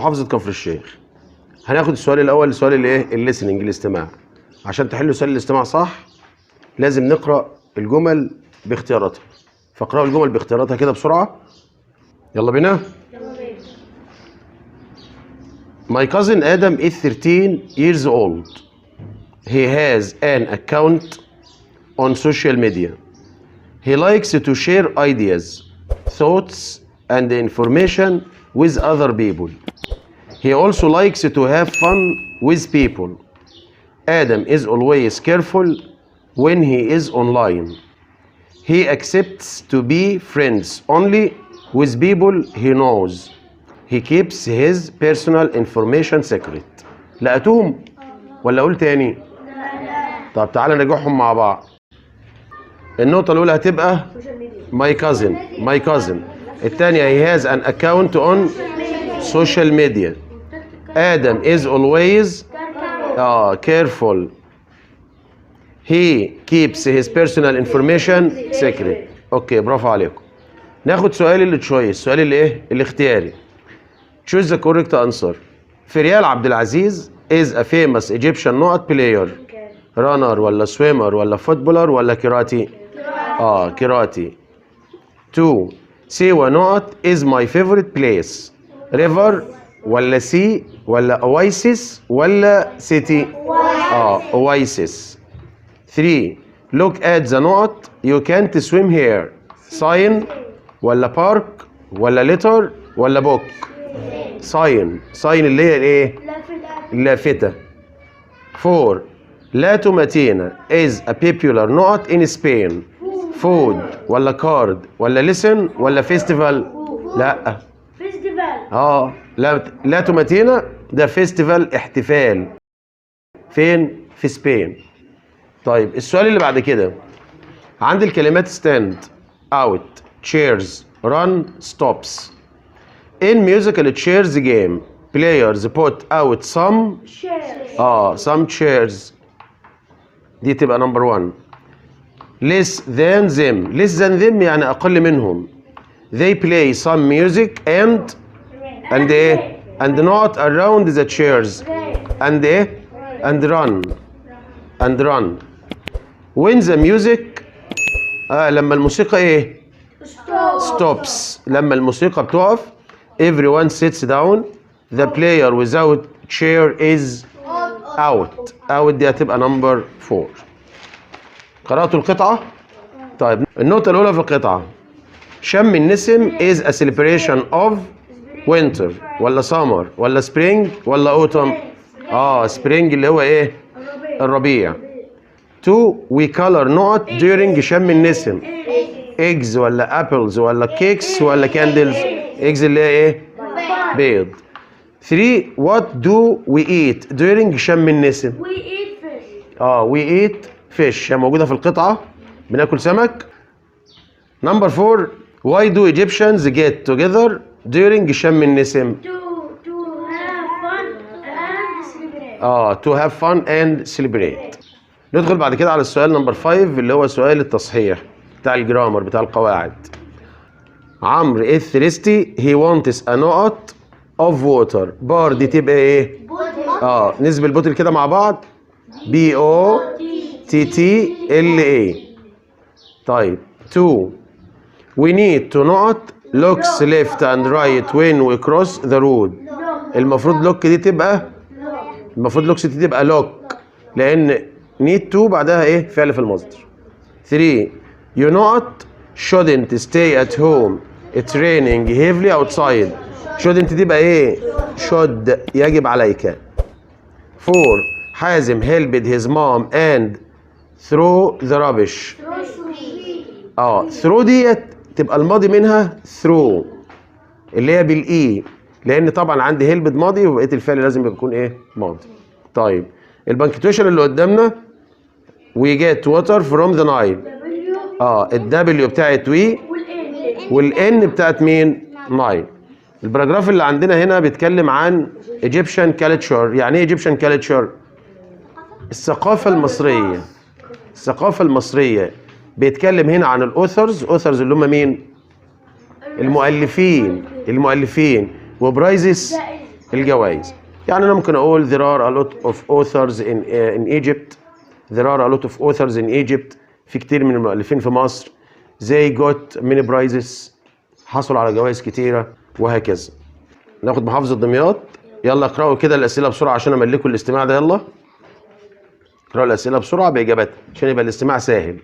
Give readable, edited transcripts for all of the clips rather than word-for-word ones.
لمحافظة كفر الشيخ. هناخد السؤال الأول، سؤال الايه؟ ال listening، الاستماع. عشان تحلوا سؤال الاستماع صح لازم نقرأ الجمل باختياراتها، فاقرأوا الجمل باختياراتها كده بسرعة. يلا بينا. My cousin Adam is 13 years old. He has an account on social media. He likes to share ideas, thoughts, and information with other people. He also likes to have fun with people. Adam is always careful when he is online. He accepts to be friends only with people he knows. He keeps his personal information secret. لقيتوهم ولا اقول تاني؟ طب تعالى نراجعهم مع بعض. النقطة الأولى هتبقى my cousin، my cousin. الثانية he has an account on social media. Adam is always careful. He keeps his personal information secret. okay، برافو عليكم. ناخد سؤال ال choice، السؤال اللي ايه؟ الاختياري. Choose the correct answer. فريال عبد العزيز is a famous Egyptian نقط player. runner ولا swimmer ولا footballer ولا كيراتي؟ كيراتي. 2، سيوة نقط is my favorite place. river ولا sea ولا oasis ولا city؟ Oasis. 3، look at the نقط، you can't swim here. sign ولا park ولا letter ولا book؟ sign، sign اللي هي الايه؟ اللافتة. 4، La Tomatina is a popular نقط in Spain. food ولا card ولا lesson ولا festival؟ لا. festival. لا، La Tomatina ده festival، احتفال. فين؟ في Spain. طيب، السؤال اللي بعد كده عندي الكلمات stand، out، chairs، run، stops. in musical chairs game، players put out some chairs. Some chairs، دي تبقى number 1. less than them، less than them يعني اقل منهم. they play some music and ايه؟ and نقط around the chairs and ايه؟ and run، and run. when the music لما الموسيقى ايه؟ stops، لما الموسيقى بتقف، everyone sits down. the player without chair is out. out دي هتبقى number 4. قرأتوا القطعة؟ طيب، النقطة الأولى في القطعة: شم النسم is a celebration of winter ولا summer ولا spring ولا autumn؟ Spring اللي هو ايه؟ الربيع. 2، we color نقط during شم النسم. eggs ولا apples ولا cakes ولا candles؟ eggs اللي هي ايه؟ بيض. 3، what do we eat during شم النسم؟ we eat fish. We eat fish، هي موجودة في القطعة، بناكل سمك. number 4، why do Egyptians get together during شم النسم؟ to have fun and celebrate. To have fun and celebrate. ندخل بعد كده على السؤال number 5 اللي هو سؤال التصحيح بتاع ال grammar، بتاع القواعد. عمرو is thirsty، he wants a نقط of water. بار دي تبقى ايه؟ نسبة bottle كده مع بعض، BOTTLE. طيب، 2، we need to نقط looks left and right when we cross the road. المفروض look دي تبقى، المفروض looks دي تبقى look، لان need to بعدها ايه؟ فعل في المصدر. 3، you نقط shouldn't stay at home، it's raining heavily outside. shouldn't دي تبقى ايه؟ should، يجب عليك. 4، حازم helped his mom and throw the rubbish. Throw ديت تبقى الماضي منها threw اللي هي بال e، لان طبعا عندي helped ماضي وبقية الفعل لازم يكون ايه؟ ماضي. طيب، ال punctuation اللي قدامنا: we get water from the Nile. ال W بتاعت we وال N بتاعت مين؟ Nile. ال paragraph اللي عندنا هنا بيتكلم عن Egyptian culture. يعني ايه Egyptian culture؟ الثقافة المصرية. الثقافة المصرية. بيتكلم هنا عن ال authors، authors اللي هم مين؟ المؤلفين، المؤلفين. و prizes. الجوائز. يعني انا ممكن اقول there are a lot of authors in Egypt. There are a lot of authors in Egypt. في كتير من المؤلفين في مصر. They got many prizes. حصلوا على جوائز كتيرة وهكذا. ناخد محافظة دمياط. يلا اقرأوا كده الأسئلة بسرعة عشان أملكوا الاستماع ده. يلا اقرأوا الأسئلة بسرعة بإجاباتها عشان يبقى الاستماع سهل.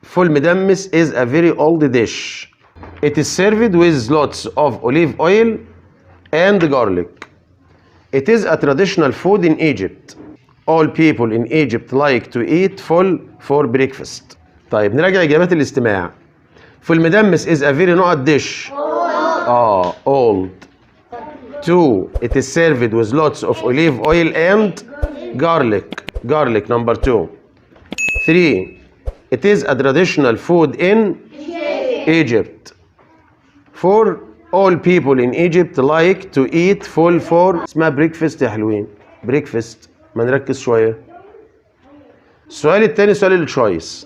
فول مدمس is a very old dish. It is served with lots of olive oil and garlic. It is a traditional food in Egypt. All people in Egypt like to eat فول for breakfast. طيب نراجع إجابات الاستماع. فول مدمس is a very نقط dish. Old. 2. It is served with lots of olive oil and garlic. Garlic number 2. 3. It is a traditional food in Egypt. 4. All people in Egypt like to eat فول for اسمها breakfast يا حلوين. Breakfast. ما نركز شوية. السؤال الثاني سؤال ال choice.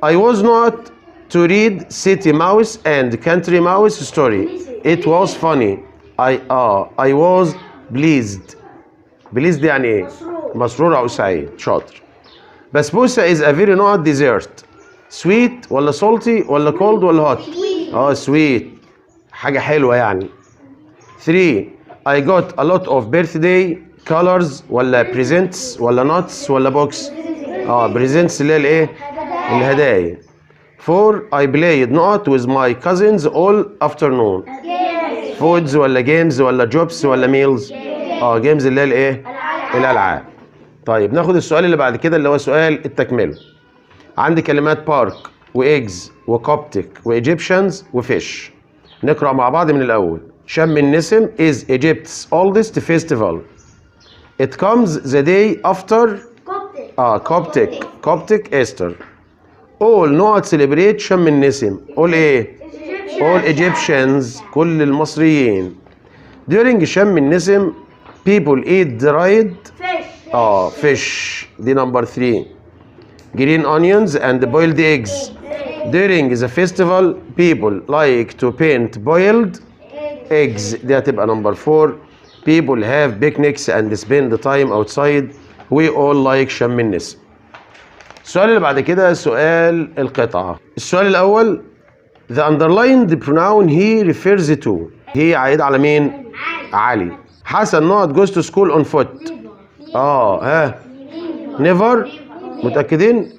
I was نقط to read City Mouse and Country Mouse story. It was funny. I was pleased. Pleased يعني ايه؟ مسرور او سعيد. شاطر. بسبوسة is a very نقط dessert. Sweet ولا salty ولا cold ولا hot؟ Sweet. حاجة حلوة يعني. 3. I got a lot of birthday colors ولا presents ولا nuts ولا books؟ Presents اللي هي الايه؟ الهدايا. 4. I played نقط with my cousins all afternoon. Foods ولا games ولا jobs ولا meals؟ Games اللي هي الايه؟ الالعاب. طيب ناخد السؤال اللي بعد كده اللي هو سؤال التكمله. عندي كلمات park و eggs و Coptic و Egyptians و fish. نقرا مع بعض من الاول. شم النسم is Egypt's oldest festival. It comes the day after Coptic Easter. All نقط celebrate شم النسم. All ايه؟ All Egyptians، كل المصريين. During شم النسم people eat dried fish. Fish. دي number 3. Green onions and boiled eggs. During the festival people like to paint boiled eggs. دي هتبقى number 4. People have picnics and spend the time outside. We all like شم النسم. السؤال اللي بعد كده سؤال القطعة. السؤال الأول The underlined pronoun he refers to. He عايد على مين؟ علي. حسن نقط goes to school on foot. ها never. متأكدين؟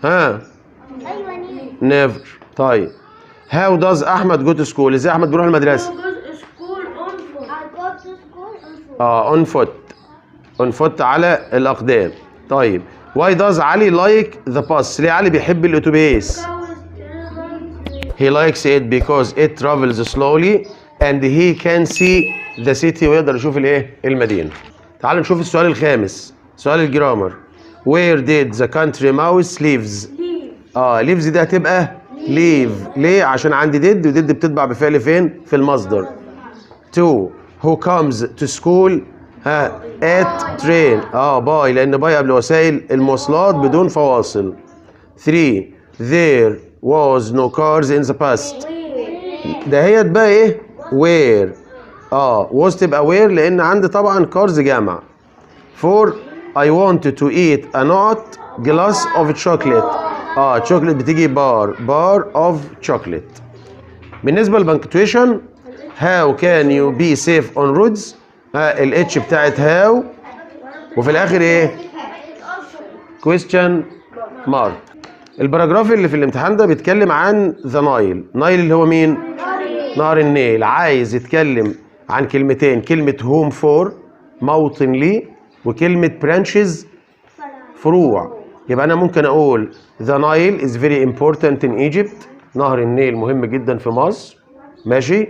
ها never. طيب how does أحمد go to school؟ ازاي أحمد بيروح المدرسة؟ On foot. On foot على الأقدام. طيب why does علي like the bus؟ ليه علي بيحب الأتوبيس؟ He likes it because it travels slowly and he can see the city ويقدر يشوف الايه؟ المدينة. تعالوا نشوف السؤال الخامس، سؤال ال grammar. Where did the country mouse lives؟ Lives دي هتبقى live. ليه؟ عشان عندي did و did بتتبع بفعل فين؟ في المصدر. 2. Who comes to school at train. By، لأن by قبل وسائل المواصلات بدون فواصل. 3. There was no cars in the past. ده هي تبقى ايه؟ Were. Was تبقى were لأن عندي طبعا cars جمع. 4. I want to eat a نقط glass of chocolate. Chocolate بتيجي bar، bar of chocolate. بالنسبة لل punctuation how can you be safe on roads؟ ال H بتاعت how وفي الآخر ايه؟ Question mark. ال paragraph اللي في الامتحان ده بيتكلم عن the Nile. Nile اللي هو مين؟ نهر النيل. عايز يتكلم عن كلمتين، كلمة home for موطن لي، وكلمة branches فروع. يبقى أنا ممكن أقول the Nile is very important in Egypt. نهر النيل مهم جدا في مصر. ماشي.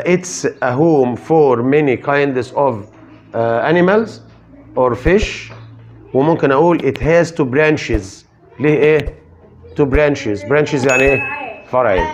It's a home for many kinds of animals or fish. وممكن أقول it has two branches. ليه إيه؟ Two branches. Branches يعني إيه؟ فرعين.